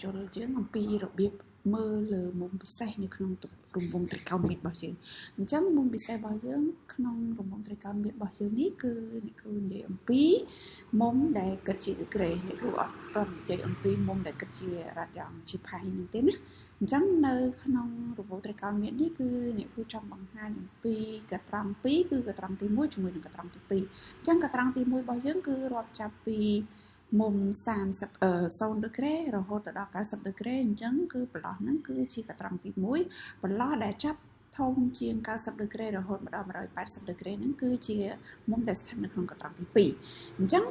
បញ្យល់យើងអំពីរបៀបមើលលើមុំពិសេសនៅក្នុងរង្វង់ត្រីកោណមាត្ររបស់យើងអញ្ចឹងមុំពិសេសរបស់យើងក្នុងរង្វង់ត្រីកោណមាត្ររបស់យើងនេះគឺអ្នកគ្រូនិយាយអំពីមុំដែលគិតជាដឺក្រេអ្នកគ្រូអត់ទាន់និយាយអំពីមុំដែលគិតជារ៉ាត់យ៉ង់ជាផៃនឹងទេណាអញ្ចឹងនៅក្នុងរង្វង់ត្រីកោណមាត្រនេះគឺអ្នកគ្រូចង់បង្ហាញអំពីកត្រង់2គឺកត្រង់ទី1ជាមួយនឹងកត្រង់ទី2អញ្ចឹងកត្រង់ទី1របស់យើងគឺរាប់ចាប់ពីមុំ30 0ដឺក្រេរហូតទៅដល់90ដឺក្រេអញ្ចឹងគឺប្រឡោះហ្នឹងគឺជាកត្រង់ទី1ប្រឡោះដែលចាប់ធំជាង90ដឺក្រេរហូតមកដល់180ដឺក្រេហ្នឹងគឺជាមុំដែលស្ថិតនៅក្នុងកត្រង់ទី2អញ្ចឹង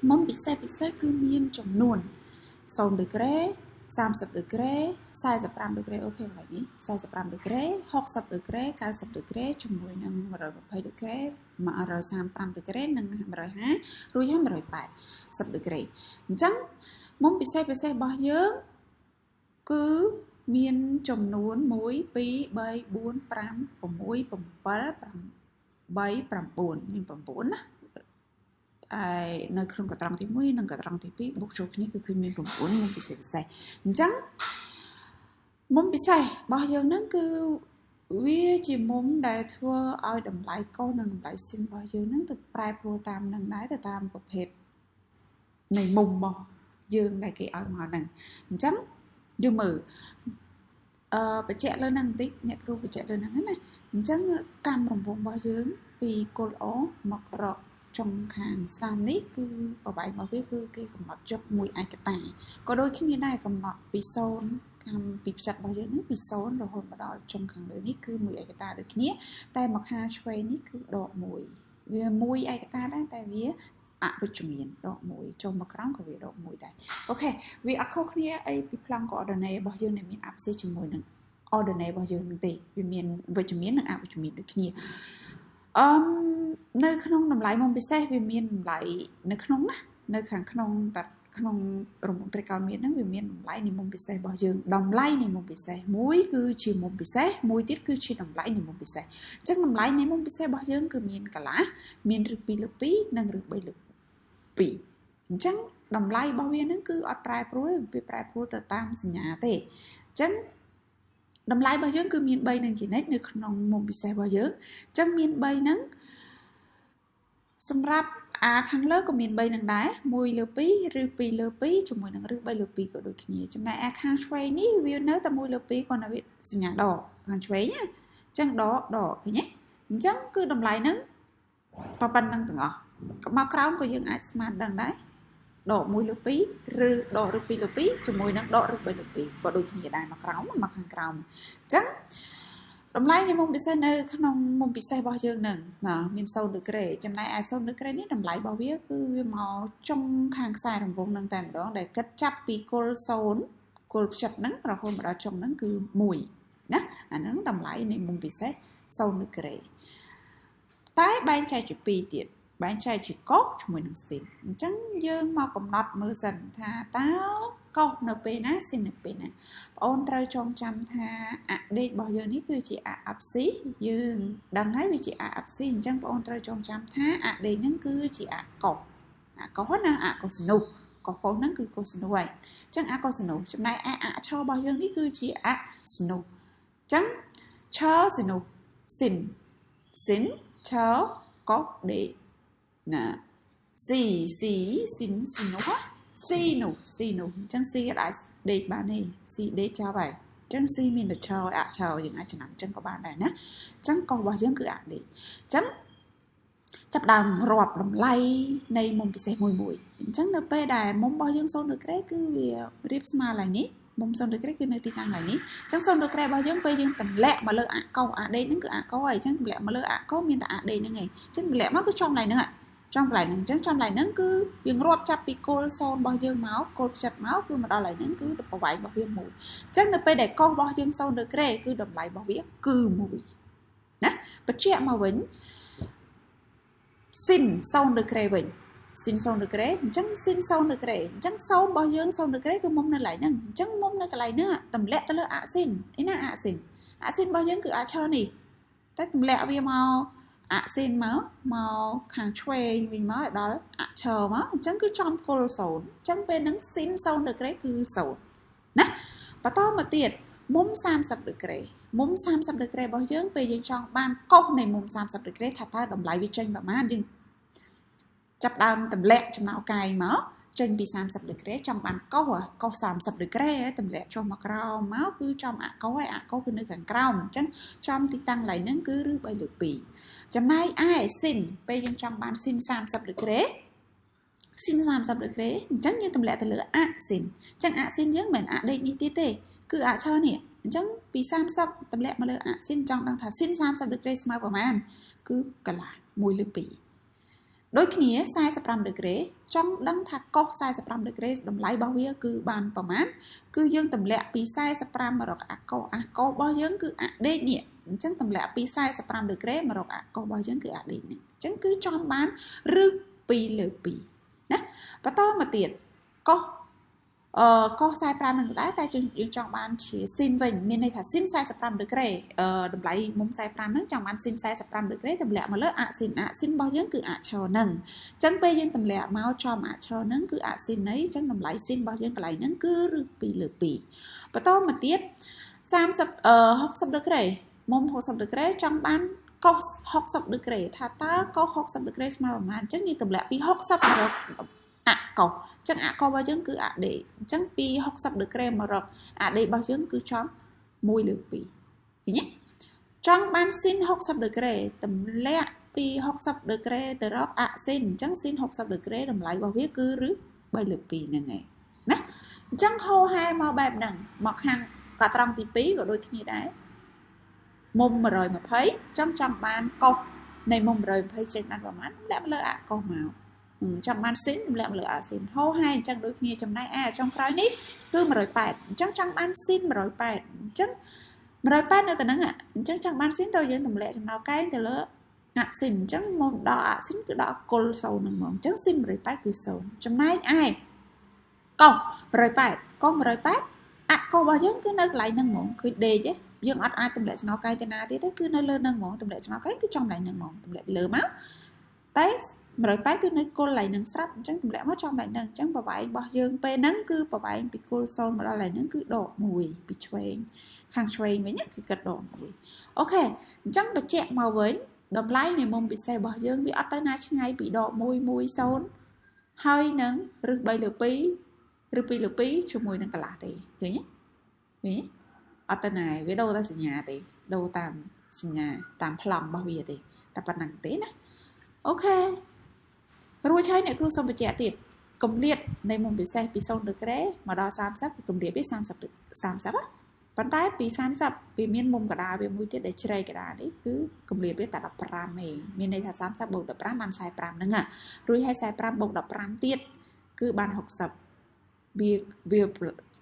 មុំពិសេសពិសេសគឺមានចំនួន0ដឺក្រេ30ដឺក្រេ45ដឺក្រេអូខេកន្លែងនេះ45ដឺក្រេ60ដឺក្រេ90ដឺក្រេជាមួយនឹង120ដឺក្រេ135ដឺក្រេនិង150រួចហើយ180ដឺក្រេអញ្ចឹងមុំពិសេសពិសេសរបស់យើងគឺមានចំនួន1 2 3 4 5 6 7 8 9មាន9ណាឯនៅក្នុងកត្រង់ទី1និងកត្រង់ទី2បូកចូលគ្នាគឺឃើញមាន9មុំពិសេសពិសេសអញ្ចឹងមុំពិសេសរបស់យើងហ្នឹងគឺវាជាមុំដែលធ្វើឲ្យតម្លៃកុសនិងតម្លៃស៊ីនរបស់យើងហ្នឹងទៅប្រែប្រួលតាមនឹងដែរទៅតាមប្រភេទនៃមុំរបស់យើងដែលគេឲ្យមកហ្នឹងអញ្ចឹងយើងមើលបញ្ជាក់លើហ្នឹងបន្តិចអ្នកគ្រូបញ្ជាក់លើហ្នឹងណាអញ្ចឹងកម្មរង្វង់របស់យើងពីគោលអមករកចុងខាងស្ដាំនេះគឺប្រវែងរបស់វាគឺគេកំណត់យកមួយឯកតាក៏ដូចគ្នាដែរកំណត់ពី0កម្មពីផ្ចិតរបស់យើងហ្នឹងពី0រហូតមកដល់ចុងខាងលើនេះគឺមួយឯកតាដូចគ្នាតែមកខាងឆ្វេងនេះគឺដក1វាមួយឯកតាដែរតែវាអវិជ្ជមានដក1ចុះមកក្រោមក៏វាដក1ដែរអូខេវាអត់ខុសគ្នាអីពីប្លង់ coordinate របស់យើងដែលមាន abscisse ជាមួយនឹង ordinate របស់យើងនឹងទេវាមានវិជ្ជមាននិងអវិជ្ជមានដូចគ្នានៅក្នុងតម្លៃមុំពិសេសវាមានតម្លៃនៅក្នុងណានៅខាងក្នុងតាក្នុងរង្វង់ត្រីកោណមាត្រហ្នឹងវាមានតម្លៃនៃមុំពិសេសរបស់យើងតម្លៃនៃមុំពិសេសមួយគឺជាមុំពិសេសមួយទៀតគឺជាតម្លៃនៃមុំពិសេសអញ្ចឹងតម្លៃនៃមុំពិសេសរបស់យើងគឺមានកន្លះមានឫស2លើ2និងឫស3លើ2អញ្ចឹងតម្លៃរបស់វាហ្នឹងគឺអត់ប្រែប្រួលវាប្រែប្រួលទៅតាមសញ្ញាទេអញ្ចឹងតម្លៃរបស់យើងគឺមាន3នឹងជានិច្ចនៅក្នុងមុំពិសេសរបស់យើងអញ្ចឹងមាន3ហ្នឹងសម្រាប់អាខាងលើក៏មាន3នឹងដែរ1លើ2ឬ2លើ2ជាមួយនឹងឬ3លើ2ក៏ដូចគ្នាចំណែកអាខាងឆ្វេងនេះវានៅតែ1លើ2គ្រាន់តែវាសញ្ញាដកខាងឆ្វេងណាអញ្ចឹងដកដកឃើញទេអញ្ចឹងគឺតម្លៃហ្នឹងប៉ុណ្្នឹងទាំងអស់មកក្រោមក៏យើងអាចស្មានដឹងដែរដក1លើ2ឬដកឬ2លើ2ជាមួយនឹងដកឬ3លើ2ក៏ដូចគ្នាដែរមកក្រោមមកខាងក្រោមអញ្ចឹងតម្លៃនៃមុំពិសេសនៅក្នុងមុំពិសេសរបស់យើងនឹងមាន0ដឺក្រេចំណែកឯ0ដឺក្រេនេះតម្លៃរបស់វាគឺវាមកចុងខាងខ្សែរង្វង់នឹងតែម្ដងដែលគិតចាប់ពីគល់0គល់ផ្ចិតហ្នឹងរហូតមកដល់ចុងហ្នឹងគឺ1ណាអាហ្នឹងតម្លៃនៃមុំពិសេស0ដឺក្រេតែបែងចែកជា2ទៀតបែងចែកជាកុសជាមួយនឹងស៊ីនអញ្ចឹងយើងមកកំណត់មើលសិនថាតើកុសនៅពេលណាស៊ីននៅពេលណាបងអូនត្រូវចងចាំថាអដេករបស់យើងនេះគឺជាអអាប់ស៊ីយើងដឹងហើយវាជាអអាប់ស៊ីអញ្ចឹងបងអូនត្រូវចងចាំថាអដេកហ្នឹងគឺជាអកុសអកុសណាអកុសនុកុសកុសហ្នឹងគឺកុសនុហើយអញ្ចឹងអកុសនុចំណែកអអឆរបស់យើងនេះគឺជាអសនុអញ្ចឹងឆសនុស៊ីនស៊ីនឆកុសដេកណាស៊ីស៊ីស៊ីនស៊ីនុស៊ីនុស៊ីនុអញ្ចឹងស៊ីអាចដេកបានទេស៊ីដេកចោលហើយអញ្ចឹងស៊ីមានតែឆោអឆោយើងអាចចំណាំអញ្ចឹងក៏បានដែរណាអញ្ចឹងកុសរបស់យើងគឺអដេកអញ្ចឹងចាប់ដើមរាប់តម្លៃនៃមុំពិសេសមួយមួយអញ្ចឹងនៅពេលដែលមុំរបស់យើង0ដឺក្រេគឺវារៀបស្មើឡើងនេះមុំ0ដឺក្រេគឺនៅទីតាំងឡើងនេះអញ្ចឹង0ដឺក្រេរបស់យើងពេលយើងទម្លាក់មកលើអកុសអដេកហ្នឹងគឺអកុសហើយអញ្ចឹងទម្លាក់មកលើអកុសមានតែអដេកហ្នឹងឯងអញ្ចឹងទម្លាក់មកគឺចំឡើងហ្នឹងចំកន្លែងហ្នឹងអញ្ចឹងចំកន្លែងហ្នឹងគឺយើងរាប់ចាប់ពីគោល0របស់យើងមកគោលផ្ចិតមកគឺមកដល់កន្លែងហ្នឹងគឺប្រវែងរបស់វា1អញ្ចឹងនៅពេលដែលកុសរបស់យើង0ដឺក្រេគឺតម្លៃរបស់វាគឺ1ណាបញ្ជាក់មកវិញស៊ីន0ដឺក្រេវិញស៊ីន0ដឺក្រេអញ្ចឹងស៊ីន0ដឺក្រេអញ្ចឹង0របស់យើង0ដឺក្រេគឺមុំនៅកន្លែងហ្នឹងអញ្ចឹងមុំនៅកន្លែងហ្នឹងទម្លាក់ទៅលើអស៊ីនឯណាអស៊ីនអស៊ីនរបស់យើងគឺអឆនេះតែទម្លាក់វាមក អស៊ីនមកមកខាងឆ្វេងវិញមកឲ្យដល់អឈរមកអញ្ចឹងគឺចំគល់0អញ្ចឹងពេលហ្នឹងស៊ីន0ដឺក្រេគឺ0ណាបន្តមកទៀតមុំ30ដឺក្រេមុំ30ដឺក្រេរបស់យើងពេលយើងចង់បានកុសនៃមុំ30ដឺក្រេថាតើតម្លៃវាចេញប្រមាណយើងចាប់ដើមទម្លាក់ចំណោកែងមកចេញពី30ដឺក្រេចង់បានកុសកុស30ដឺក្រេទម្លាក់ចុះមកក្រោមមកគឺចំអកុសហើយអកុសគឺនៅខាងក្រោមអញ្ចឹងចំទីតាំងកន្លែងហ្នឹងគឺឬ3លើ2ចំណែកឯស៊ីនពេលយើងចង់បានស៊ីន30ដឺក្រេស៊ីន30ដឺក្រេអញ្ចឹងយើងទម្លាក់ទៅលើអស៊ីនអញ្ចឹងអស៊ីនយើងមិនមែនអដេកនេះទៀតទេគឺអឈរនេះអញ្ចឹងពី30ទម្លាក់មកលើអស៊ីនចង់ដឹងថាស៊ីន30ដឺក្រេស្មើប្រមាណគឺកន្លះ1លើ2ដូចគ្នា45ដឺក្រេចង់ដឹងថាកុស45ដឺក្រេតម្លៃរបស់វាគឺបានប្រមាណគឺយើងទម្លាក់ពី45មករកអកុសអកុសរបស់យើងគឺអដេកនេះអញ្ចឹងទម្លាក់ពី45ដឺក្រេមករកអកុសរបស់យើងគឺអដេកនេះអញ្ចឹងគឺចំបានឬ2លើ2ណាបន្តមកទៀតកុសកុស45នឹងដែរតែយើងចង់បានជាស៊ីនវិញមានន័យថាស៊ីន45ដឺក្រេតម្លៃមុំ45ហ្នឹងចង់បានស៊ីន45ដឺក្រេទម្លាក់មកលើអស៊ីនអស៊ីនរបស់យើងគឺអឈរហ្នឹងអញ្ចឹងពេលយើងទម្លាក់មកចំអឈរហ្នឹងគឺអស៊ីននៃអញ្ចឹងតម្លៃស៊ីនរបស់យើងកន្លែងហ្នឹងគឺឬ2លើ2បន្តមកទៀត30 60ដឺក្រេមុំ60ដឺក្រេចង់បានកុស60ដឺក្រេថាតើកុស60ដឺក្រេស្មើប្រមាណអញ្ចឹងយើងទម្លាក់ពី60មករកអកុសចឹងអកុសរបស់យើងគឺអដេអញ្ចឹងពី60ដឺក្រេមករកអដេរបស់យើងគឺចំ1លើ2ឃើញទេចង់បានស៊ីន60ដឺក្រេទម្លាក់ពី60ដឺក្រេទៅរកអស៊ីនអញ្ចឹងស៊ីន60ដឺក្រេតម្លៃរបស់វាគឺឬ3លើ2ហ្នឹងឯងណាអញ្ចឹងហោហែមកបែបហ្នឹងមកខាងកាត្រង់ទី2ក៏ដូចគ្នាដែរមុំ120ចង់បានកុសនៃមុំ120ចេញបានប្រមាណទម្លាក់លើអកុសមកចង់បានស៊ីនទម្លាក់មកលើអាស៊ីនហូហែអញ្ចឹងដូចគ្នាចំណែកអាចុងក្រោយនេះគឺ180អញ្ចឹងចង់បានស៊ីន180អញ្ចឹង180នៅតែហ្នឹងអញ្ចឹងចង់បានស៊ីនតើយើងទម្លាក់ចំណោកែងទៅលើអាស៊ីនអញ្ចឹងមកដល់អាស៊ីនគឺដល់គល់0ហ្នឹងហ្មងអញ្ចឹងស៊ីន180គឺ0ចំណែកឯកុស180កុស180អកុសរបស់យើងគឺនៅកន្លែងហ្នឹងហ្មងគឺដេកទេយើងអត់អាចទម្លាក់ចំណោកែងទៅណាទៀតទេគឺនៅលើហ្នឹងហ្មងទម្លាក់ចំណោកែងគឺចំកន្លែងហ្នឹងហ្មងទម្លាក់លើមកតែ180គឺនៅគល់កន្លែងហ្នឹងស្រាប់អញ្ចឹងទម្លាក់មកចំកន្លែងហ្នឹងអញ្ចឹងប្រវែងរបស់យើងពេលហ្នឹងគឺប្រវែងពីគល់0មកដល់កន្លែងហ្នឹងគឺដក1ពីឆ្វេងខាងឆ្វេងវិញគឺគិតដក1អូខេអញ្ចឹងបញ្ជាក់មកវិញតម្លៃនៃមុំពិសេសរបស់យើងវាអត់ទៅណាឆ្ងាយពីដក1 1 0ហើយនឹងឬ3លើ2ឬ2លើ2ជាមួយនឹងកន្លះទេឃើញទេឃើញអត់ទៅណាវាដូរតែសញ្ញាទេដូរតាមសញ្ញាតាមប្លង់របស់វាទេតែប៉ុណ្្នឹងទេណាអូខេរួចហើយអ្នកគ្រូសូមបញ្ជាក់ទៀតកម្រិតនៃមុំពិសេសពី0ដឺក្រេមកដល់30ពីកម្រិតវា30 30ប៉ុន្តែពី30វាមានមុំកណ្ដាលវាមួយទៀតដែលជ្រៃកណ្ដាលនេះគឺកម្រិតវាតែ15ឯងមានន័យថា30បូក15បាន45ហ្នឹងរួចហើយ45បូក15ទៀតគឺបាន60វា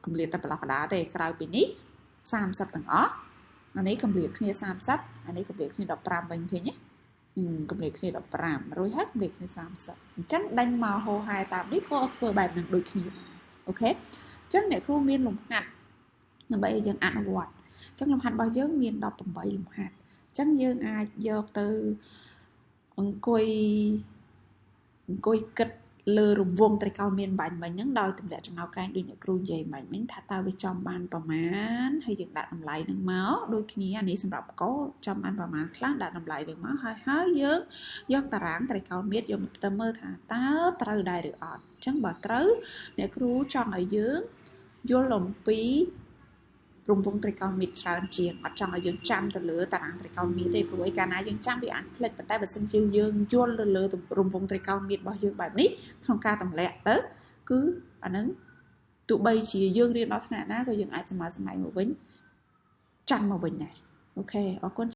កម្រិតតែប្រឡោះកណ្ដាលទេក្រៅពីនេះ30ទាំងអស់អានេះកម្រិតគ្នា30អានេះកម្រិតគ្នា15វិញឃើញទេកម្រិតគ្នា15រួចហើយកម្រិតគ្នា30អញ្ចឹងដេញមកហោហែតាមនេះក៏ធ្វើបែបនឹងដូចគ្នាអូខេអញ្ចឹងអ្នកគ្រូមានលំហាត់ដើម្បីឲ្យយើងអនុវត្តអញ្ចឹងលំហាត់របស់យើងមាន18លំហាត់អញ្ចឹងយើងអាចយកទៅអង្គុយគិតលើរង្វង់ត្រីកោណមានបាញ់មិញហ្នឹងដោយទម្លាក់ចំណោកែងដូចអ្នកគ្រូនិយាយបាញ់មិញថាតើវាចំបានប្រមាណហើយយើងដាក់តម្លៃនឹងមកដូចគ្នាអានេះសម្រាប់កោចំបានប្រមាណខ្លះដាក់តម្លៃនឹងមកហើយយើងយកតារាងត្រីកោណមានយកមកទៅមើលថាតើត្រូវដែរឬអត់អញ្ចឹងបើត្រូវអ្នកគ្រូចង់ឲ្យយើងយល់អំពីរង្វង់ត្រីកោណមានច្រើនជាងអត់ចង់ឲ្យយើងចាំទៅលើតារាងត្រីកោណមានទេព្រោះឯកាលណាយើងចាំវាអាចភ្លេចប៉ុន្តែបើសិនជាយើងយល់ទៅលើរង្វង់ត្រីកោណមានរបស់យើងបែបនេះក្នុងការទម្លាក់ទៅគឺអាហ្នឹងទោះបីជាយើងរៀនដល់ថ្នាក់ណាក៏យើងអាចសម័យមកវិញចាំមកវិញដែរអូខេអរគុណ